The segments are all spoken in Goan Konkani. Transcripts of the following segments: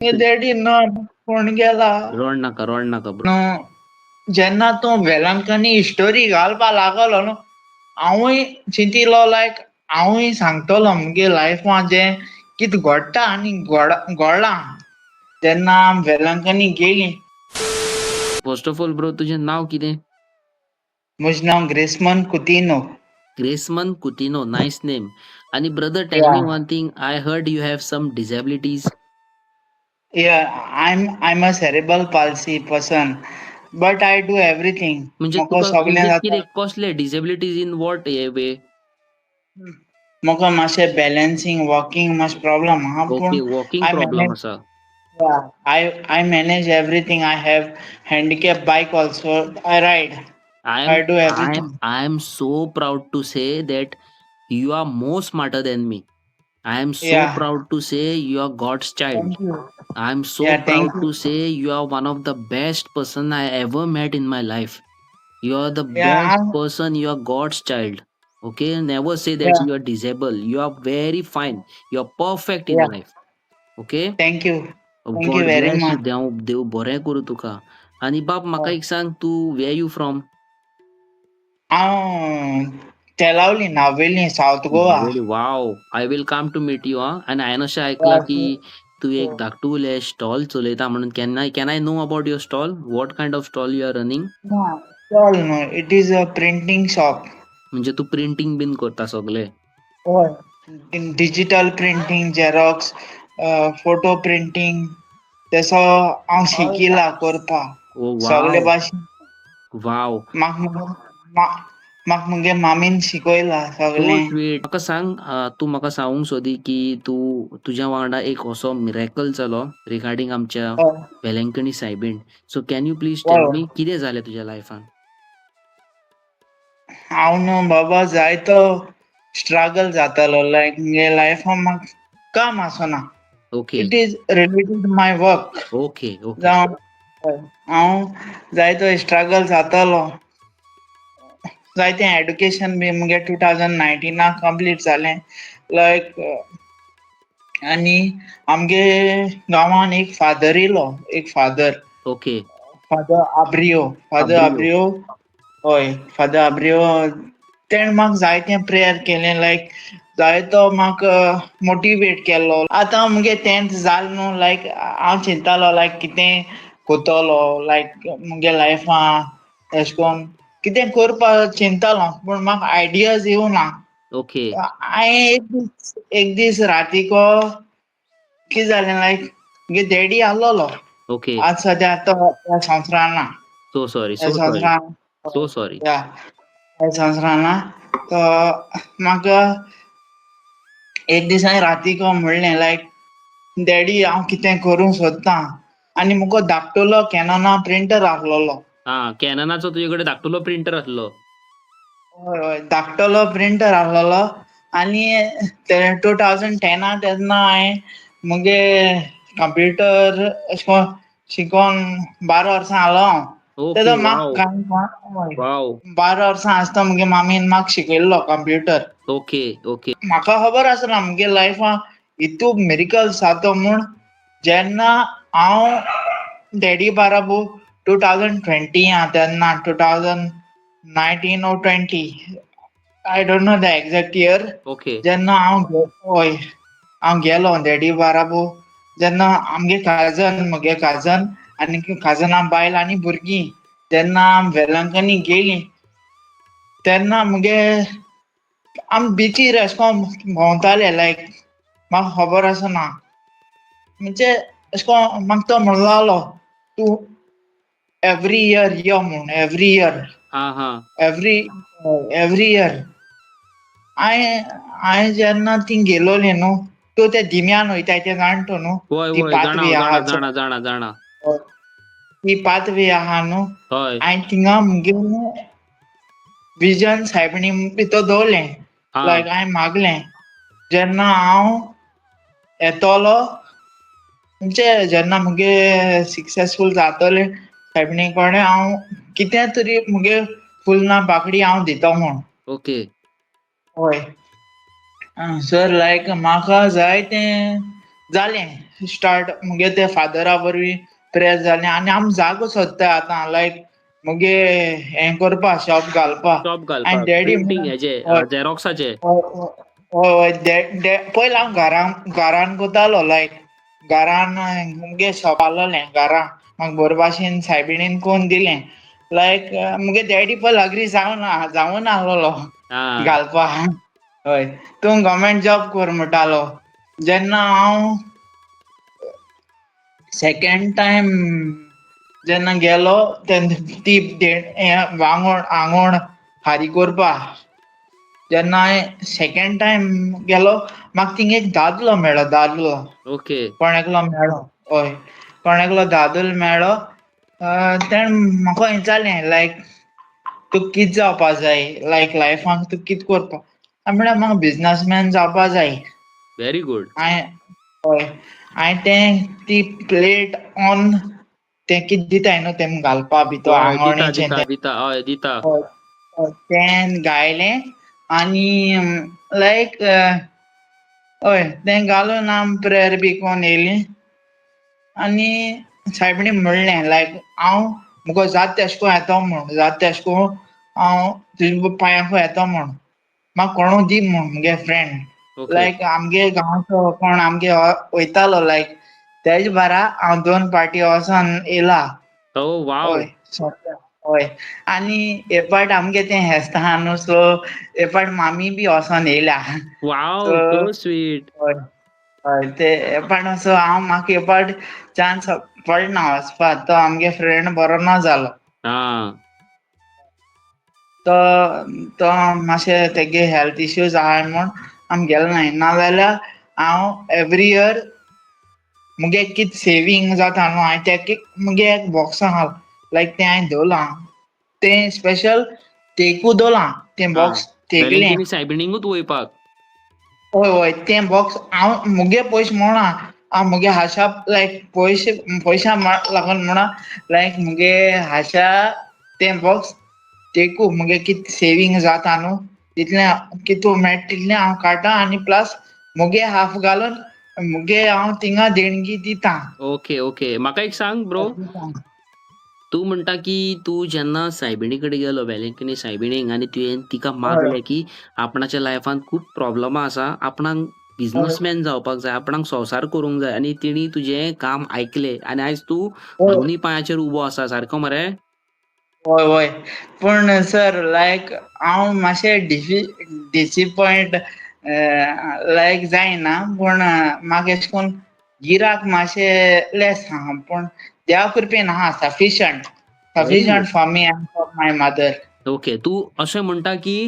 डॅडी ना, कोण गेला. रोड नाका, रोड नाका ब्रो. न्हू, जेन्ना तूं वेलंकनी स्टोरी घालपा लागलो न्हू, हांवूय चिंतिलो लायक हांवूय सांगतलो मुगे लायफान जें कितें घडटा आनी घडलां जेन्ना आम वेलंकनी गेली. फर्स्ट ऑफ ऑल ब्रो, तुजें नांव कितें? म्हजें नांव Graceman Coutinho. Graceman Coutinho, nice name. आणि brother, tell me one thing, I heard you have some disabilities. Yeah, I'm a cerebral palsy person, but I do everything. म्हणजे म्हाका तुका सगळें म्हणजे जाता. कितें, कसले डिसेबिलिटीज, इन what way? म्हाका मातशें बॅलन्सींग, वॉकिंग मातशें प्रॉब्लम आहा, पूण okay, walking I problem manage. आसा. I manage everything. I have handicap bike also. I ride. I I am do I am everything. I am so proud to say that you are more smarter than me. I am so proud to say you are God's child. Thank you. I am so Yeah, thank proud you. to say you are one of the best person I ever met in my life. You are the best person. You are God's child. Okay, never say that you are disabled. You are very fine. You are perfect in life. Okay? Thank you. Thank you God very bless you. much. देव देव बरें करूं तुका. आनी बाब, म्हाका एक सांग, तूं where you from? हांव Telaulim, Navelim, South Goa. Wow, I will come to meet you. हा, आनी हांवें अशें आयकलां की तूं एक धाकटुलें स्टॉल चलयता म्हणून. Can I know about your stall? What kind of stall you are running? Stall न्हू, it is a printing shop. म्हणजे तूं प्रिंटींग बीन करता सगळें? हय, digital printing, xerox, photo printing. तेसो हांव शिकिलां करपाक सगळे भाशेन. म्हाका मुगे मामीन शिकयलां सो सगळें. स्वीट. म्हाका सांग, तूं म्हाका सांगूंक सोदी की तूं तुज्या वांगडा एक असो मिरेकल जालो रिगार्डींग आमच्या Velankanni सायबीण. So can you please tell me कितें जालें तुज्या लायफान? हांव न्हू बाबा, जायतो स्ट्रगल जातालो. लायक मुगे लायफान म्हाका काम आसना. It is related to my work. Okay okay जावं हांव जायतो स्ट्रगल जातालो. जायतें एडुकेशन बी मुगे 2019 कंप्लीट जालें. लायक आनी आमगे गांवान एक फादर येयलो, एक father. Father Abreu, father Abreu. Abreu, हय, फादर आब्रियो. तेणें म्हाका जायतें प्रेयर केलें, लायक जायतो म्हाका मोटिवेट केल्लो. आतां मुगे 10th जालें न्हू, लायक हांव चिंतालो लायक कितें कोत्तोलो, लायक मुगे लायफान एशें कोन्न कितें करपाक चिंतालो, पूण म्हाका आयडियाज येवना. हांवें एक दीस रातीको कितें जालें, लायक मुगे डॅडी आहलोलो. आज सद्या तो ह्या संवसारान ना. So sorry. ह्या सो सॉरी. संवसारान. So sorry. या, ह्या संवसारान ना. तो म्हाका एक दीस हांवें रातीको म्हणलें, लायक डॅडी, हांव कितें करूंक सोदतां. आनी मुगो धाकटुलो कॅनना प्रिंटर आहलोलो. हा, कॅननाचो तुजे कडेन धाकटुलो प्रिंटर आसलो. हय, धाकटलो प्रिंटर आहलोलो. आनी ते 2010 तेन्ना हांवें मुगे कंप्युटर एशें कोन्न शिकोन 12 वर्सां आहलो हांव. तेदो म्हाका 12 वर्सां आसतना मुगे मामीन म्हाका शिकयल्लो कंप्युटर. ओके ओके म्हाका खबर आसना मुगे लायफान इतू मिरिकल्स जातो म्हूण. जेन्ना हांव डॅडी बाराबो 2020 आहा तेन्ना, 2019 or 20, I don't know the exact year. जेन्ना हांव, हय, हांव गेलो डॅडी बाराबो, जेन्ना आमगे काजन, मुगे काजन आनी काजना बायल आनी भुरगीं जेन्ना आम वेलंकनी गेली, तेन्ना मुगे आम बिचीर अशें कोन्न भोंवताले. लायक म्हाका खबर आसना, म्हणजे अशें कोन्न म्हाका तो म्हणलो, तूं एवरी इयर यो म्हूण, एवरी इयर. हा हा एवरी इयर. हांवें जेन्ना थिंग गेलोली न्हू, तूं त्या दिम्यान वयताय तें जाण तूं न्हू? ती वय, जाणा. पाथवे आहा. जाणा, जाणा, जाणा, जाणा. ती पाथवे आहा न्हू? हय. हांवें थिंगा मुगे विजन सायबिणी भितर दवरलें. लायक हांवें मागलें, जेन्ना हांव येतलो, म्हणजे जेन्ना मुगे सक्सेसफूल जातलें सायबिणी कडेन, हांव कितें तरी मुगे फुलना पाकडी हांव दिता म्हूण. हय सर, लायक म्हाका जाय तें जालें स्टार्ट मुगे ते फादरा वरवीं प्रेयर जालें आनी आमी जागो सोदता आतां लायक मुगे हें करपा शॉप घालपा. शॉप घालपाक, डॅडी प्रिंटींग हेजे झेरॉक्साचे. हय हय, पयलीं हांव घरान करतालो लायक घरान मुगे शॉप आहलोलें घरान म्हाका बरे भाशेन सायबिणीन करून दिलें. लायक मुगे डॅडी पयलीं अग्री जावना आहलोलो घालपा. हय, तूं गव्हर्मेंट जॉब कर म्हणटालो. जेन्ना हांव सेकेंड टायम जेन्ना गेलो तेन्ना ती वांगोण आंगोण फारीक करपा जेन्ना हांवें सेकेंड टायम गेलो म्हाका थिंग एक दादलो मेळ्ळो. दादलो ओके, कोण एकलो मेळ्ळो. हय, कोण एकलो दादलो मेळ्ळो. तेणें म्हाका विचारलें लायक तूं कितें जावपा जाय, लायक लायफाक तूं कितें करपा. हांवें म्हणलें म्हाका बिजनसमॅन जावपा जाय. Very good. हांवें हय हांवें तें ती प्लेट ऑन तें कितें दिताय न्हू तेम घालपा भितर आंगवणीचें दिता. हय दिता. तें गायलें आनी लायक हय तें घालून आम प्रेयर बी कोन्न येयलीं आनी सायबिणी म्हणलें लायक हांव मुगो जाता तेश कोन्न येतो म्हूण, जाता तेश कोन्न हांव तुज्या पांयांकू येतो म्हूण, म्हाका कोणू दी म्हूण मुगे फ्रेंड. लायक आमगे गांवचो कोण आमगे वयतालो लायक तेज बारा हांव 2 पार्टी वचोन येयला. हय हय, आनी हे पाट आमगे तें हेस्तां आहा न्हू, सो हे पाट मामी बी वचोन येयल्या. वाव, सो स्वीट. हय हय, ते हे पाट असो हांव म्हाका हे पाट चान्स पडना वचपाक, तो आमगे फ्रेंड बरो ना जालो. तो तो मातशें तेगे हेल्थ इश्यूज आहाय म्हूण आमी गेले नाय, नाजाल्यार हांव एवरी इयर मुगे कितें सेवींग जाता न्हू हांवें तें मुगे एक बॉक्स आहा लायक तें हांवें दवरलां, तें स्पेशल तेकू दवरलां तें बॉक्स तेगलें सायबिणींकूच वयपाक. हय हय, तें बॉक्स हांव मुगे पयशे म्हणा हांव मुगे हाशा लायक पयशे पयशा लागून म्हणा लायक मुगे हाशा तें बॉक्स तेकू मुगे कितें सेवींग जाता न्हू तितलें कितू मेळटा तितलें हांव काडटा आनी प्लस मुगे हाफ घालून मुगे हांव थिंगा देणगी दिता. ओके ओके, म्हाका एक सांग ब्रो, तूं म्हणटा की तूं जेन्ना सायबिणी कडेन गेलो वेलंकनी सायबिणीक आनी तुवें तिका मागलें की आपणाच्या लायफान खूब प्रॉब्लमां आसा, आपणाक बिजनसमॅन जावपाक जाय, आपणाक संवसार करूंक जाय, आनी तिणी तुजें काम आयकलें आनी आयज तूं दोनी पांयाचेर उबो आसा, सारको मरे? हय हय, पूण सर लायक हांव मातशें डिसिपॉयंट लायक जायना, पूण म्हाका एशें कोन्न गिराक मातशें लेस आहा, पूण देवा कृपेन आहा sufficient, sufficient for me and for my mother. Okay, तूं अशें म्हणटा की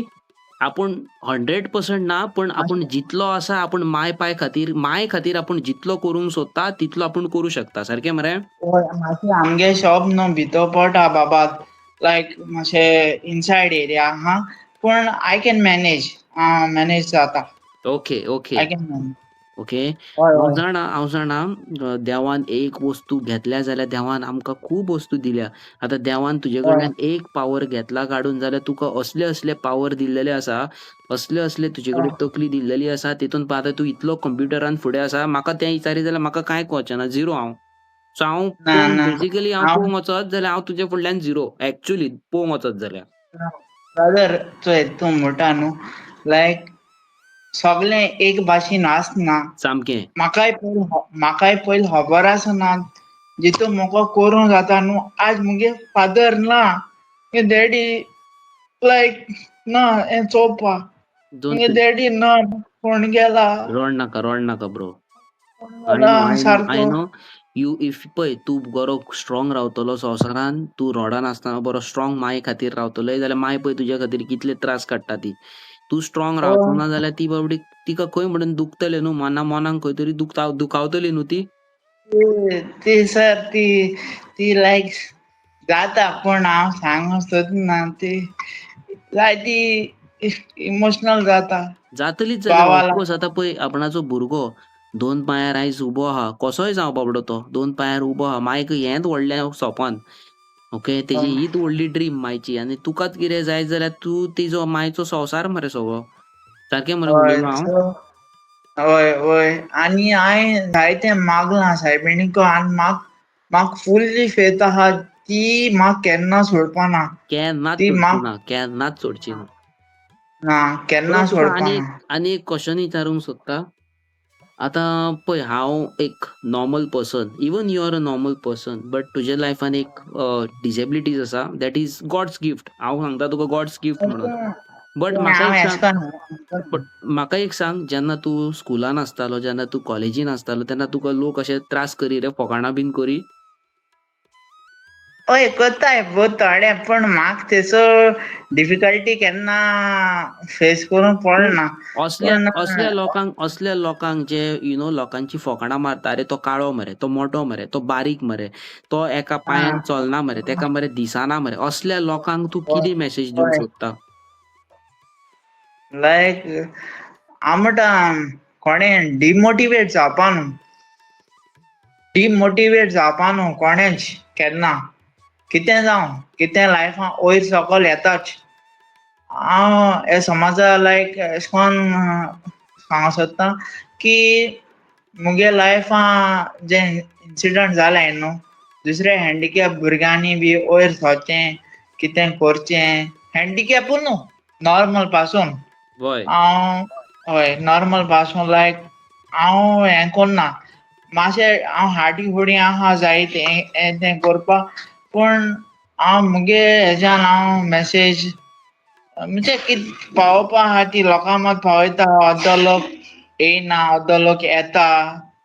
आपूण 100% ना, पण आपूण जितलो आसा आपूण माय पाय खातीर, माय खातीर आपूण जितलो करूंक सोदता तितलो आपूण करूं शकता, सारकें मरे? हय, मातशें आमगे शॉप न्हू भितर पडटा बाबा, लायक मातशें इनसायड एरिया आहा, पूण I can manage, manage जाता. Okay okay, I can manage. Okay, हांव जाणा, हांव जाणा देवान एक वस्तू घेतल्या जाल्यार देवान आमकां खूब वस्तू दिल्या. आतां देवान तुजे कडल्यान एक पावर घेतला काडून जाल्यार तुका असले असले पावर दिल्लेले आसा, असले असले तुजे कडेन तकली दिल्लेली आसा, तितून आतां तूं इतलो कंप्युटरान फुडें आसा. म्हाका तें विचारी जाल्यार म्हाका कांय कळचें ना, झिरो हांव. सो हांव बेजिकली हांव पळोवंक वचत जाल्यार हांव तुजे फुडल्यान झिरो एक्चुली पळोवंक वचत जाल्यार. ब्रदर चोय तूं म्हणटा न्हू लायक सगळें एक भाशेन आसना सामकें. म्हाकाय पयलीं खबर आसना जितून म्हाका करूंक जाता न्हू. आज मुगे फादर ना, मुगे डॅडी लायक ना, हें चोवपा मुगे डॅडी ना, कोण गेला. रोड नाका, रोड नाका bro. I know you if पळय तूं बरो स्ट्रॉंग रावतलो संवसारान, तूं रोडान आसतना बरो स्ट्रॉंग माय खातीर रावतलो जाल्यार माय पळय तुज्या खातीर कितले त्रास काडटा ती. तूं स्ट्रॉंग रावचो ना जाल्यार ती बाबडी तिका खंय म्हणून दुखतलें न्हू, मना मनाक खंय तरी दुखावतली न्हू ती. ती सर ती ती लायक जाता, पूण हांव सांगूंक सोदना, ती लायक ती इमोशनल जाता. जातलीच जाल्यार ऑफकोर्स. आतां पळय आपणाचो भुरगो 2 पांयार आयज उबो आहा, कसोय जावं बाबडो तो 2 पांयार उबो आहा, मायक हेंच व्हडलें सोपान. ओके, तेजी हीच व्हडली ड्रीम मायची, आनी तुकाच कितें जाय जाल्यार तूं तिजो मायचो संवसार मरे सगळो, सारकें मरे उलयलो हांव? हय हय, आनी हांवें जायतें मागलां सायबिणीक आनी म्हाका फुल्ली फेथ आहा ती म्हाका केन्ना सोडपाना. केन्नाच ती सोडची म्हाका ना, केन्नाच सोडची ना. ना, केन्ना ब्रो, तुका सोडपाना. आनी एक क्वेश्चन विचारूंक सोदता. आतां पळय, हांव एक normal person, even you are a normal person, but तुज्या लायफान एक डिसेबिलिटीज आसा, that is God's gift. हांव सांगता तुका गॉड्स गिफ्ट म्हणून. बट म्हाका हांव एक एशें सांग, कोन्न बट म्हाका एक सांग, जेन्ना तूं स्कुलान आसतालो, जेन्ना तूं कॉलेजीन आसतालो, तेन्ना तुका लोक अशे त्रास करी रे, फकाणां बीन करी? हय, करताय भोव थोडे, पूण म्हाका तेचो डिफिकल्टी केन्ना फेस करूंक पडना. पूण असल्या लोकांक जे you know लोकांची फकाणां मारता, अरे तो काळो मरे, तो मोटो मरे, तो बारीक मरे, तो एका पांयान चलना मरे, तेका मरे दिसना मरे, असल्या लोकांक तूं कितें मॅसेज दिवंक सोदता? लायक हांव म्हणटा कोणें डिमोटिवेट जावपा न्हू, डिमोटिवेट जावपा न्हू कोणेंच केन्ना. कितें जावं, कितें लायफान वयर सकयल येताच. हांव हे समाजा लायक एशें कोन्न सांगूंक सोदता की मुगे लायफान जे इन्सिडंट जाले न्हू, दुसऱ्या हँडिकॅप भुरग्यांनी बी वयर सरचें, कितें करचें, हँडिकॅपूच न्हू, नॉर्मल पासून. हांव हय नॉर्मल पासून लायक हांव हें करना, मातशें हांव हाटी फुडें आहा जायतें हें तें करपाक, पूण हांव मुगे हेज्यान हांव मॅसेज म्हणजे कितें पावोवपा आहा ती लोकां मात पावयता. अर्दो लोक येयना, अर्दो लोक येता,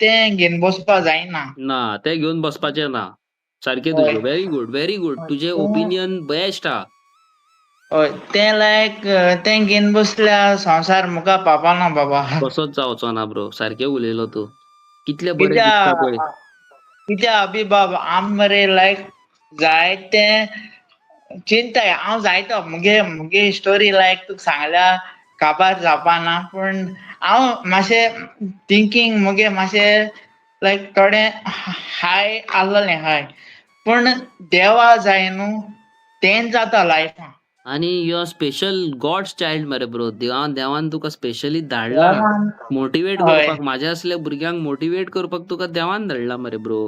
तें घेवन बसपा जायना. ना, तें घेवन बसपाचें ना. सारकें तुजें, व्हेरी गुड, व्हेरी गुड. तुजें ओपिनियन बेस्ट आहा. हय, तें लायक तें घेवन बसल्यार संवसार मुखार पावपाना बाबा. कसोच जावचो ना ब्रो, सारकें उलयलो तूं. कितलें बरें दिसता पळय. कित्याक अभी बाब आम मरे लायक जायते चिंताय हांव जायतो मुगे मुगे स्टोरी लायक तुका सांगल्या काबार जावपाना, पूण हांव मातशें थिंकींग मुगे मातशें लायक थोडें हाय आसलेलें हाय, पूण देवा जाय न्हू तेंच जाता लायफान. आनी you are special God's child मरे ब्रो. देवान तुका स्पेशली धाडला मोटिवेट करपाक, म्हाज्या असल्या भुरग्यांक मोटिवेट करपाक तुका देवान धाडला मरे ब्रो.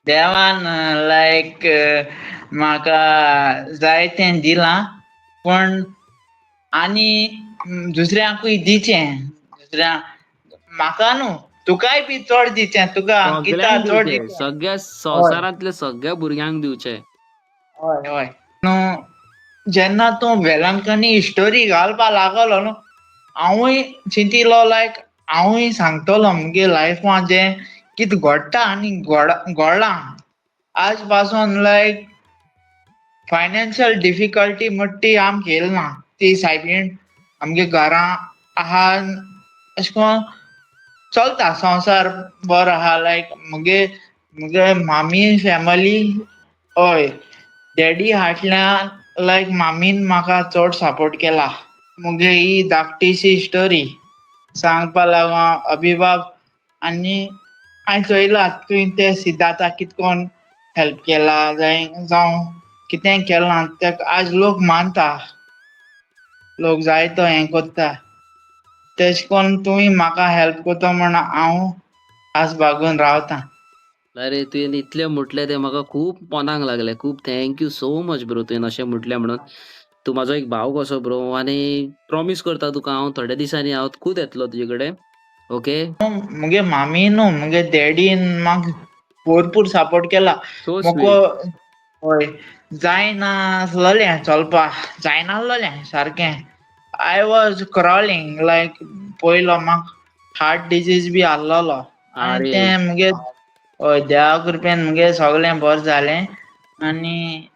देवान लायक म्हाका जायतें दिलां, पूण आनी दुसऱ्यांकूय दिचें, दुसऱ्या म्हाका न्हू तुकाय बी चड दिचें, तुका अंकिता चड दिचें, सगळ्या संवसारांतल्या सगळ्या भुरग्यांक दिवचें. हय हय न्हू, जेन्ना तूं वेलंकनी स्टोरी घालपा लागलो न्हू, हांवूय चिंतिलो लायक हांवूय सांगतलो मुगे लायफान जें कितें घडटा आनी घडलां. आज पासून लायक फायनान्शियल डिफिकल्टी म्हणटा ती आमकां येयली ना, ती सायबीण आमगे घरां आहा, अशें करून चलता संवसार बरो आहा. लायक मुगे मुगे मामी फॅमिली, हय डॅडी हाटल्यान लायक मामीन म्हाका चड सपोर्ट केला. मुगे ही धाकटीशी स्टोरी सांगपा लागून अभिबाब, आनी हांवें चोयलां तुवें ते सिद्धार्थाक कितें करून हेल्प केला जावं कितें केलां, तेका आज लोक मानता, लोक जायतो हें करता, तेश कोन्न तुवें म्हाका हेल्प करता म्हूण हांव आस बागून रावता. अरे तुवें इतलें म्हटलें तें म्हाका खूब मनाक लागलें, खूब thank you so much bro, तुवें अशें म्हटलें म्हणून. तूं म्हाजो एक भाव कसो ब्रो, आनी प्रोमीस करता तुका हांव थोड्या दिसांनी हांव खूद येतलो तुजे कडेन. ओके, मुगे मामी न्हू मुगे डॅडीन म्हाका भरपूर सपोर्ट केला. म्हाका हय जायनासलेलें चलपा, जायनासलेलें सारकें. I was crawling लायक पयलो म्हाका हार्ट डिजीज बी आहलोलो, आनी तें मुगे हय देवा कृपेन मुगे सगळें बरें जालें. आनी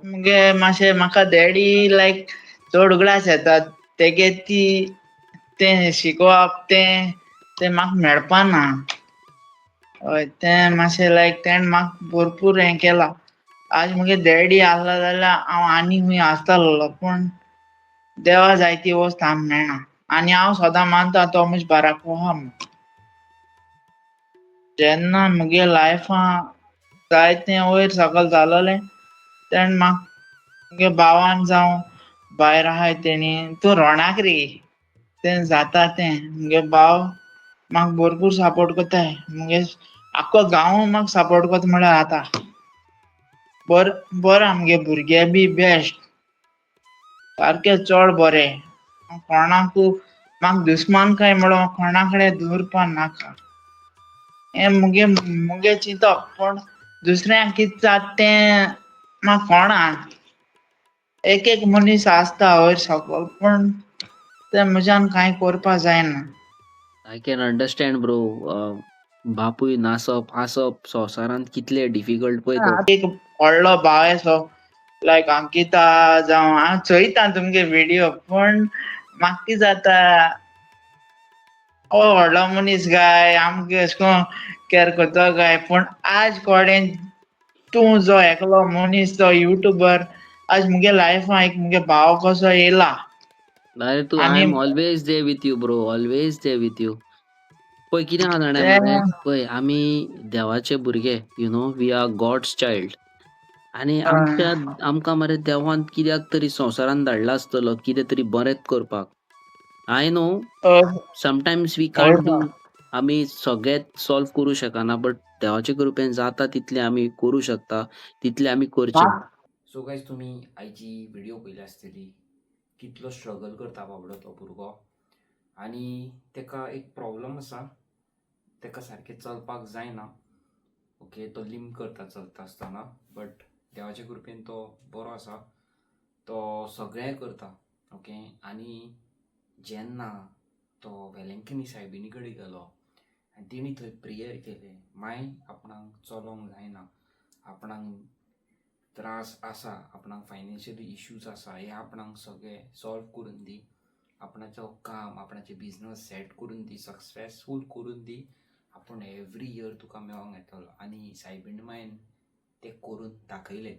मुगे मातशें म्हाका डॅडी लायक चड उगडास येता, तेगे ती तें शिकोवप तें तें म्हाका मेळपा ना. हय तें मातशें लायक तेणें म्हाका भरपूर हें केलां. आज मुगे डॅडी आहलो जाल्यार हांव आनी खूंय आसतलो, पूण देवा जायती वस्त आमकां मेळना, आनी हांव सदां मानता तो म्हजे बाराको आहा म्हूण. जेन्ना मुगे लायफान जायतें वयर सकयल जालोलें तेन्ना म्हाका मुगे भावान जावं भायर आहाय तेणी, तूं रोणाक रे, तें जाता तें. मुगे भाव म्हाका भरपूर सपोर्ट करताय. मुगे आख्खो गांव म्हाका सपोर्ट करता म्हळ्यार जाता. बरें बरें, आमगे भुरगे बी बेस्ट, सारके चड बरे. कोणाकू म्हाका दुस्मान काय म्हणून कोणा कडेन दवरपा नाका. हें मुगे मुगे चिंतप, पूण दुसऱ्यांक कितें जाता तें म्हाका कोणा. एक एक मनीस आसता वयर सकल, पूण तें म्हज्यान कांय करपा जायना. I can understand, bro. बापूय नासप आसप संवसारांत कितले डिफिकल्ट पळय तर. एक व्हडलो भाव असो लायक अंकिता जावं, हांव चोयता तुमगे व्हिडियो, पूण म्हाका कितें जाता, हो व्हडलो मनीस काय आमकां अशें करून कॅर करतो काय? पूण आज कडेन तूं जो एकलो मनीस, जो युट्यूबर, आज मुगे लायफान एक मुगे भाव कसो येयला. अरे तूं, I आनी am always there with you, bro, always there with you. पळय कितें आहा जाणा ते मरे, पळय आमी देवाचे भुरगे, we are God's child आनी आमच्या आमकां मरे देवान कित्याक तरी संवसारान धाडला आसतलो, कितें तरी बरेंच करपाक. I know sometimes we can't do, आमी सगळेच सॉल्व करूं शकना, बट देवाचे कृपेन जाता तितलें आमी करूं शकता, तितलें आमी करचें. सो गायज, तुमी आयची व्हिडिओ पळयली आसतली, कितलो स्ट्रगल करता बाबडो तो भुरगो आनी ताका एक प्रॉब्लम आसा, ताका सारकें चलपाक जायना. ओके, तो लिंप करता चलता आसतना, बट देवाच्या कृपेन तो बरो आसा, तो सगळें करता. ओके, आनी जेन्ना तो वेलंकनी सायबिणी कडेन गेलो आनी तेणी थंय प्रेयर केलें, माय आपणाक चलोंक जायना, आपणाक त्रास आसा, आपणाक फायनान्शियली इश्यूज आसा, हे आपणाक सगळें सॉल्व करून दी, आपणाचो काम, आपणाचे बिजनस सेट करून दी, सक्सेसफूल करून दी, आपूण एवरी इयर तुका मेळोंक येतलो. आनी सायबीण मायन तें करून दाखयलें.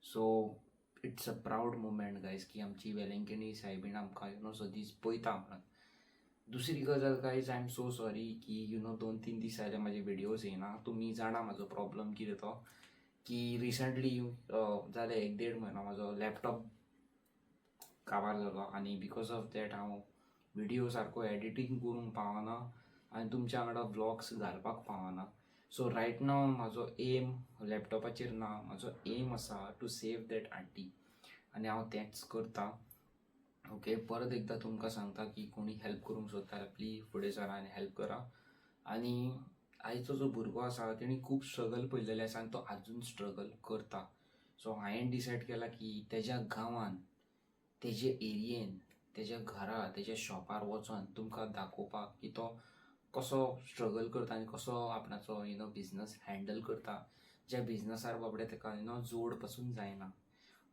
So it's a proud moment, guys, की आमची वेलंकनी सायबीण आमकां सदींच पळयता म्हणून. दुसरी गजाल guys, I am so sorry की 2-3 दीस जाले म्हाजे व्हिडियोज येयना. तुमी जाणा म्हाजो प्रॉब्लम कितें तो, की रिसंटली जाले एक देड म्हयनो म्हाजो लॅपटॉप काबार जालो आनी because of that हांव व्हिडियो सारको एडिटींग करूंक पावना आनी तुमच्या वांगडा व्लॉग्स घालपाक पावना. सो रायट नाव म्हाजो एम लॅपटॉपाचेर ना, म्हाजो एम आसा टू सेव that aunty आनी हांव तेंच करता. ओके, परत एकदां तुमकां सांगता की कोणी हेल्प करूंक सोदता, प्लीज फुडें सरा आनी हेल्प करा. आनी आयचो जो भुरगो आसा तेणी खूब स्ट्रगल पळयलेले आसा आनी तो आजून स्ट्रगल करता. सो हांवें डिसायड केलां की तेज्या गांवान, तेजे एरियेन, तेज्या घरा, तेज्या शॉपार वचोन तुमकां दाखोवपाक की तो कसो स्ट्रगल करता आनी कसो आपणाचो बिजनस हँडल करता, ज्या बिजनसार बाबडे ताका जोड पसून जायना.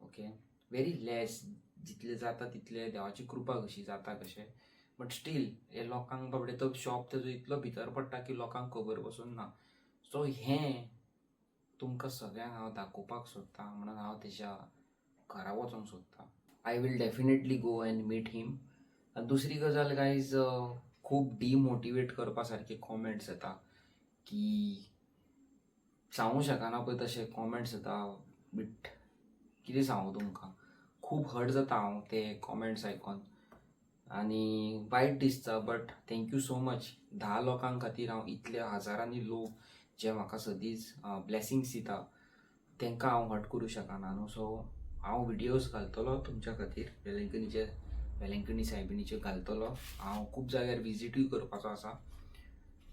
ओके, वेरी लेस, जितले जाता तितले देवाची कृपा कशी जाता कशें, बट स्टील हे लोकांक बाबडे तो शॉप तेजो इतलो भितर पडटा की लोकांक खबर पसून ना. सो हें तुमकां सगळ्यांक हांव दाखोवपाक सोदतां म्हणून हांव तेज्या घरा वचोंक सोदतां. I will definitely go and meet him. दुसरी गजाल गायज, खूब डिमोटिवेट करपा सारके कॉमेंट्स येता की सांगूं शकना पळय, तशे कॉमेंट्स येता. बट कितें सांगूं तुमकां, खूब हर्ट जाता हांव ते कॉमेंट्स आयकोन आनी वायट दिसता. But thank you so much. 10 लोकां खातीर हांव इतले हजारांनी लोक जे म्हाका सदींच ब्लेसिंग्स दिता, तांकां हांव हर्ट करूं शकना न्हू. सो हांव व्हिडियोज घालतलो तुमच्या खातीर, वेलंकनीचे, वेलंकनी सायबिणीचे घालतलो. हांव खूब जाग्यार विजिटूय करपाचो आसा.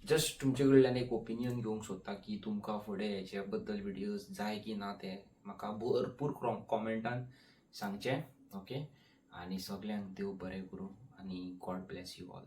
जस्ट तुमचे कडल्यान एक ओपिनियन घेवंक सोदता की तुमकां फुडें हेच्या बद्दल व्हिडियोज जाय की ना, ते म्हाका भरपूर कॉमेंटान सांगचें. ओके, आनी सगल्यांक देव बरें करूं आनी God bless you all.